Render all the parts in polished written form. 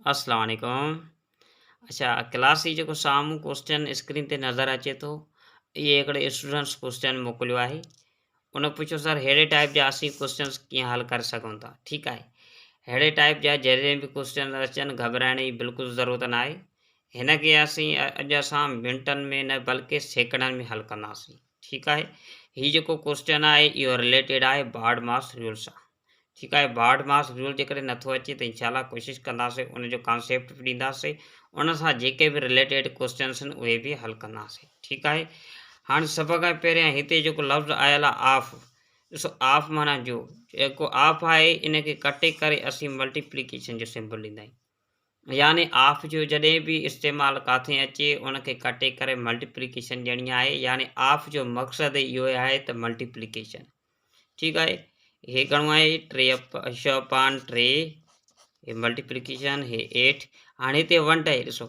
اسلام عليڪم. اڇا ڪلاس جي جيڪو سامهون ڪوسچن اسڪرين تي نظر اچي ٿو اهي هڪڙي اسٽوڊنٽس ڪوسچن موڪليو آهي ان پڇيو سر ههڙي ٽائپ جا اسين ڪوسچنس ڪيئن حل ڪري سگهون ٿا ٺيڪ آهي ههڙي ٽائپ جا جڏهن به ڪوسچن اچن گهٻرائڻ جي بلڪل ضرورت نه آهي هن کي اسين اڄ اسان منٽن ۾ نه بلڪه سيڪنڊن ۾ حل ڪنداسين ٺيڪ آهي هي جيڪو ڪوسچن آهي اهو رليٽيڊ آهي باڊ ماس رول سان ٺيڪ آهي باڊ ماس رول جيڪڏهن نٿو اچي ته انشاء الله ڪوشش ڪنداسين ان جو ڪانسيپٽ به ڏينداسين ان سان جيڪي به رليٽيڊ ڪوشچنس آهن اهي به حل ڪنداسين ٺيڪ آهي هاڻي سڀ کان پهريان هتي جيڪو لفظ آيل آهي آف ڏسو آف معنيٰ جو جيڪو آف آهي ان کي ڪٽي ڪري اسين ملٽيپليڪيشن جو سمبل ڏيندا آهيون يعني آف جو جڏهن به استعمال ڪاٿي اچي ان کي ڪٽي ڪري ملٽيپليڪيشن ڏيڻي آهي يعني آف جو مقصد اهو آهي ته ملٽيپليڪيشن ٺيڪ آهي هي گهڻو آهي ٽي ڇهه پان ٽي هي ملٽيپليڪيشن هي ايٽ هاڻي هتي ونڊ آهي ڏسو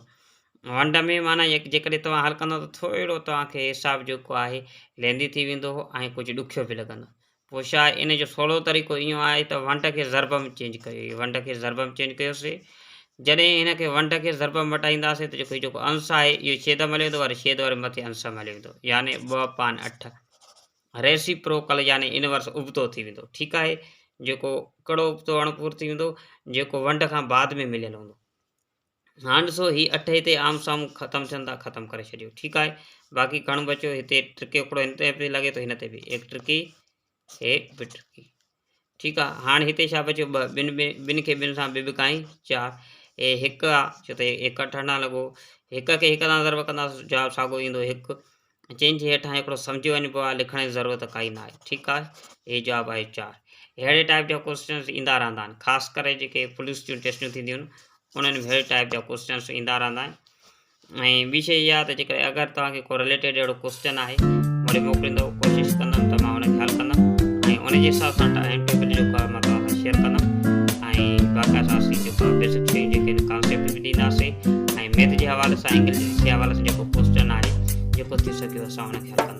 ونڊ ۾ معنيٰ جيڪڏهن توهان حل ڪندو ته ٿورو توهان کي حساب جيڪو آهي ليندي ٿي ويندو ۽ ڪجهه ڏکيو به لڳندو پوء ڇا ان جو سولو طريقو اهو آهي ته ونڊ کي ضرب ۾ چينج ڪيو ونڊ کي ضرب ۾ چينج ڪيوسي جڏهن هن کي ونڊ کي ضرب ۾ مٽائينداسي ته جيڪو جيڪو انس آهي اهو ڇيد ۾ هليو ويندو وري ڇيد وري مٿي انس ۾ هليو ويندو يعني ٻه پان اٺ ريسيپروڪل يعني انورس ابتو ٿي ويندو ٺيڪ آهي جيڪو ڪهڙو ابتو اڻپور ٿي ويندو جيڪو ونڊ کان بعد ۾ مليل هوندو هاڻ ڏسو هي اٺ هتي آم سامهون ختم ٿين ٿا ختم ڪري ڇڏيو ٺيڪ آهي باقي گهڻو بچيو هتي ٽرڪي هڪڙو هن تي به لڳي ٿو هن تي به هڪ ٽرڪي هي به ٽرڪي ٺيڪ آ هاڻ هتي ڇا بچيو ٻه ٻن ٻن کي ٻن سان ٻه ٻڪائين چار هي هڪ آ ڇو ته هڪ اٺ نه لڳو هڪ کي هڪ سان ضرب ڪنداسين جواب ساڳو ايندو هڪ چئن جي هيٺان هڪڙو سمجهيو وڃبو آ لکڻ جي ضرورت ڪائي نه آهي ٺيڪ آ هي جواب آهي چار اهڙي ٽائپ جا ڪوشچنس ايندا رهندا آهن خاص ڪري جيڪي پوليس جون ٽيسٽون ٿينديون آهن انهن ۾ اهڙي ٽائپ جا ڪوشچنس ايندا رهندا آهن ۽ ٻي شيء اها ته جيڪڏهن اگر توهان کي ڪو رليٽيڊ اهڙو ڪوسچن آهي مون ڏي موڪليندو ڪوشش ڪندم ته مان ان کي حل ڪندم ۽ ان جي حساب سان ٽائيم ٽيبل جيڪو آهي مان توهان سان شيئر ڪندم ۽ باقاعده اسين جيڪو آهي بيسڪ شيون جيڪي آهن ڪانسيپٽ به ڏينداسين ۽ ميٿ جي حوالي سان انگلش جي حوالي سان جيڪو ڪوسچن آهي جيڪو ٿي سگهيو اسان ان کي حل ڪنداسين.